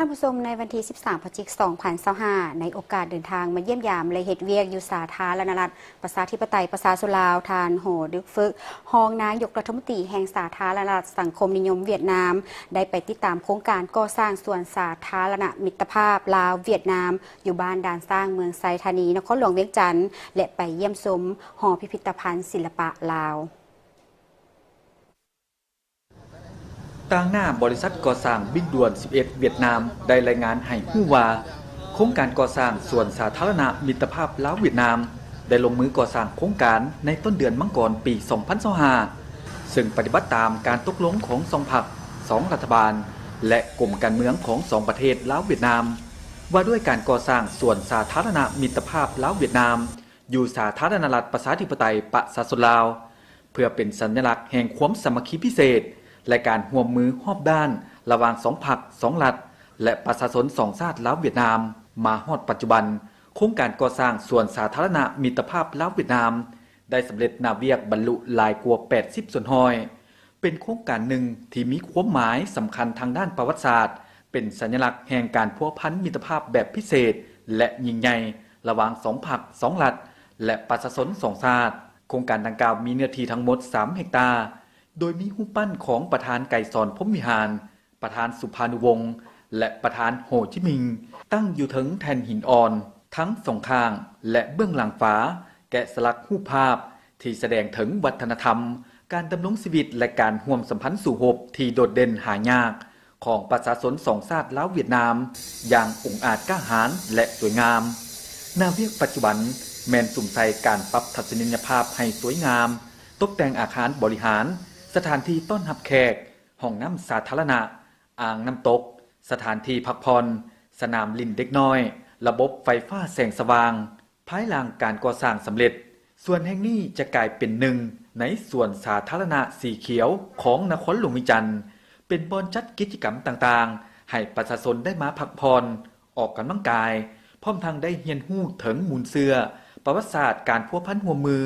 ທ່ານຜູ້ຊົມ, ໃນວັນທີສິບສາມ ພະຈິກ ສອງພັນຊາວຫ້າ ໃນໂອກາດເດີນທາງມາຢ້ຽມຢາມ ແລະ ເຮັດວຽກຢູ່ສາທາລະນະລັດ ປະຊາທິປະໄຕ ປະຊາຊົນລາວ, ທ່ານ ໂຮ ດຶກ ຝຶກ ຮອງນາຍົກລັດຖະມົນຕີແຫ່ງສາທາລະນະລັດສັງຄົມນິຍົມຫວຽດນາມ ໄດ້ໄປຕິດຕາມໂຄງການກໍ່ສ້າງສວນສາທາລະນະມິດຕະພາບລາວ-ຫວຽດນາມ ຢູ່ບ້ານດ່ານຊ້າງ ເມືອງໄຊທານີ ນະຄອນຫຼວງວຽງຈັນ ແລະ ໄປຢ້ຽມຊົມຫໍພິພິທະພັນສິລະປະລາວ. ຕາງໜ້າບໍລິສັດກໍ່ສ້າງບິງດ່ວນສິບເອັດຫວຽດນາມ ໄດ້ລາຍງານໃຫ້ຮູ້ວ່າ ໂຄງການກໍ່ສ້າງສວນສາທາລະນະມິດຕະພາບລາວ-ຫວຽດນາມ ໄດ້ລົງມືກໍ່ສ້າງໂຄງການໃນຕົ້ນເດືອນມັງກອນປີສອງພັນຊາວຫ້າ ເຊິ່ງປະຕິບັດຕາມການຕົກລົງຂອງສອງພັກ, ສອງລັດຖະບານ ແລະ ກົມການເມືອງຂອງສອງປະເທດລາວ-ຫວຽດນາມ ວ່າດ້ວຍການກໍ່ສ້າງສວນສາທາລະນະມິດຕະພາບລາວ-ຫວຽດນາມ ຢູ່ສາທາລະນະລັດປະຊາທິປະໄຕປະຊາຊົນລາວ ເພື່ອເປັນສັນຍະລັກແຫ່ງຄວາມສາມັກຄີພິເສດ ແລະ ການຮ່ວມມືຮອບດ້ານລະຫວ່າງສອງພັກ, ສອງລັດ ແລະ ປະຊາຊົນສອງຊາດລາວ-ຫວຽດນາມ. ມາຮອດປັດຈຸບັນ, ໂຄງການກໍ່ສ້າງສວນສາທາລະນະມິດຕະພາບລາວ-ຫວຽດນາມ ໄດ້ສຳເລັດໜ້າວຽກບັນລຸຫຼາຍກວ່າແປດສິບສ່ວນຮ້ອຍ, ເປັນໂຄງການໜຶ່ງທີ່ມີຄວາມໝາຍສຳຄັນທາງດ້ານປະຫວັດສາດ, ເປັນສັນຍະລັກແຫ່ງການພົວພັນມິດຕະພາບແບບພິເສດ ແລະ ຍິ່ງໃຫຍ່ ລະຫວ່າງສອງພັກ, ສອງລັດ ແລະ ປະຊາຊົນສອງຊາດ. ໂຄງການດັ່ງກ່າວມີເນື້ອທີ່ທັງໝົດສາມເຮັກຕາ, ໂດຍມີຮູບປັ້ນຂອງປະທານໄກສອນ ພົມວິຫານ, ປະທານສຸພານຸວົງ ແລະ ປະທານໂຮຈິມິງ ຕັ້ງຢູ່ເທິງແທ່ນຫີນອ່ອນທັງສອງຂ້າງ ແລະ ເບື້ອງຫຼັງຝາ ແກະສະຫຼັກຮູບພາບທີ່ສະແດງເຖິງວັດທະນະທຳ, ການດຳລົງຊີວິດ ແລະ ການຮ່ວມສຳພັນສູ້ຮົບທີ່ໂດດເດັ່ນຫາຍາກຂອງປະຊາຊົນສອງຊາດລາວ-ຫວຽດນາມ ຢ່າງອົງອາດກ້າຫານ ແລະ ສວຍງາມ. ໜ້າວຽກປັດຈຸບັນແມ່ນສຸມໃສ່ການປັບທັດສະນີຍະພາບໃຫ້ສວຍງາມ, ຕົກແຕ່ງອາຄານບໍລິຫານ, ສະຖານທີ່ຕ້ອນຮັບແຂກ, ຫ້ອງນ້ຳສາທາລະນະ, ອ່າງນ້ຳຕົກ, ສະຖານທີ່ພັກຜ່ອນ, ສະໜາມຫຼິ້ນເດັກນ້ອຍ, ລະບົບໄຟຟ້າແສງສະຫວ່າງ. ພາຍຫຼັງການກໍ່ສ້າງສຳເລັດ, ສວນແຫ່ງນີ້ຈະກາຍເປັນໜຶ່ງໃນສວນສາທາລະນະສີຂຽວຂອງນະຄອນຫຼວງວຽງຈັນ, ເປັນບ່ອນຈັດກິດຈະກຳຕ່າງໆ ໃຫ້ປະຊາຊົນໄດ້ມາພັກຜ່ອນ, ອອກກຳລັງກາຍ, ພ້ອມທັງໄດ້ຮຽນຮູ້ເຖິງມູນເຊື້ອ, ປະຫວັດສາດການພົວພັນຮ່ວມມື,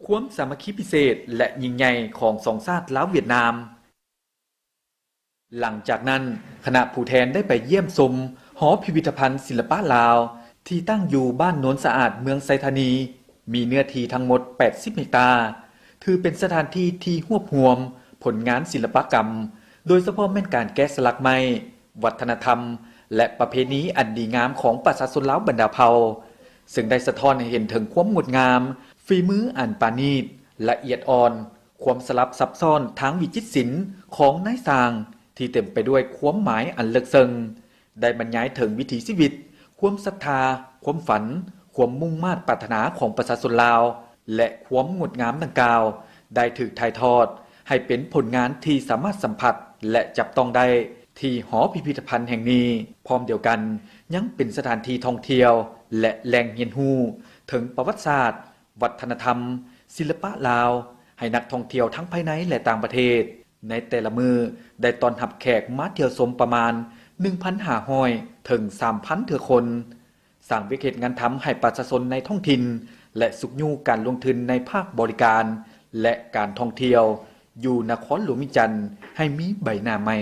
ຄວາມສາມັກຄີພິເສດ ແລະ ຍິ່ງໃຫຍ່ຂອງສອງຊາດລາວ-ຫວຽດນາມ. ຫຼັງຈາກນັ້ນ, ຄະນະຜູ້ແທນໄດ້ໄປຢ້ຽມຊົມຫໍພິພິທະພັນສິລະປະລາວ ທີ່ຕັ້ງຢູ່ບ້ານໂນນສະອາດ ເມືອງໄຊທານີ, ມີເນື້ອທີ່ທັງໝົດແປດສິບເຮັກຕາ, ຖືເປັນສະຖານທີ່ທີ່ຮວບຮວມຜົນງານສິລະປະກຳ, ໂດຍສະເພາະແມ່ນການແກະສະຫຼັກໄມ້, ວັດທະນະທຳ ແລະ ປະເພນີອັນດີງາມຂອງປະຊາຊົນລາວບັນດາເຜົ່າ, ເຊິ່ງໄດ້ສະທ້ອນໃຫ້ເຫັນເຖິງຄວາມງົດງາມ, ຝີມືອັນປານີດ, ລະອຽດອ່ອນ, ຄວາມສະຫຼັບຊັບຊ້ອນທາງວິຈິດສິນຂອງນາຍຊ່າງ ທີ່ເຕັມໄປດ້ວຍຄວາມໝາຍອັນເລິກເຊິ່ງ, ໄດ້ບັນຍາຍເຖິງວິຖີຊີວິດ, ຄວາມສັດທາ, ຄວາມຝັນ, ຄວາມມຸ່ງມາດປາດຖະໜາຂອງປະຊາຊົນລາວ ແລະ ຄວາມງົດງາມດັ່ງກ່າວ ໄດ້ຖືກຖ່າຍທອດໃຫ້ເປັນຜົນງານທີ່ສາມາດສຳຜັດ ແລະ ຈັບຕ້ອງໄດ້ທີ່ຫໍພິພິທະພັນແຫ່ງນີ້. ພ້ອມດຽວກັນ, ຍັງເປັນສະຖານທີ່ທ່ອງທ່ຽວ ແລະ ແຫຼ່ງຮຽນຮູ້ເຖິງປະຫວັດສາດ, ວັດທະນະທຳ, ສິລະປະລາວ ໃຫ້ນັກທ່ອງທ່ຽວທັງພາຍໃນ ແລະ ຕ່າງປະເທດ ໃນແຕ່ລະມື້ໄດ້ຕ້ອນຮັບແຂກມາທ່ຽວຊົມປະມານໜຶ່ງພັນຫ້າຮ້ອຍເຖິງສາມພັນເທື່ອຄົນ, ສ້າງວຽກເຮັດງານທຳໃຫ້ປະຊາຊົນໃນທ້ອງຖິ່ນ ແລະ ຊຸກຍູ້ການລົງທຶນໃນພາກບໍລິການ ແລະ ການທ່ອງທ່ຽວຢູ່ນະຄອນຫຼວງວຽງຈັນໃຫ້ມີໃບໜ້າໃໝ່.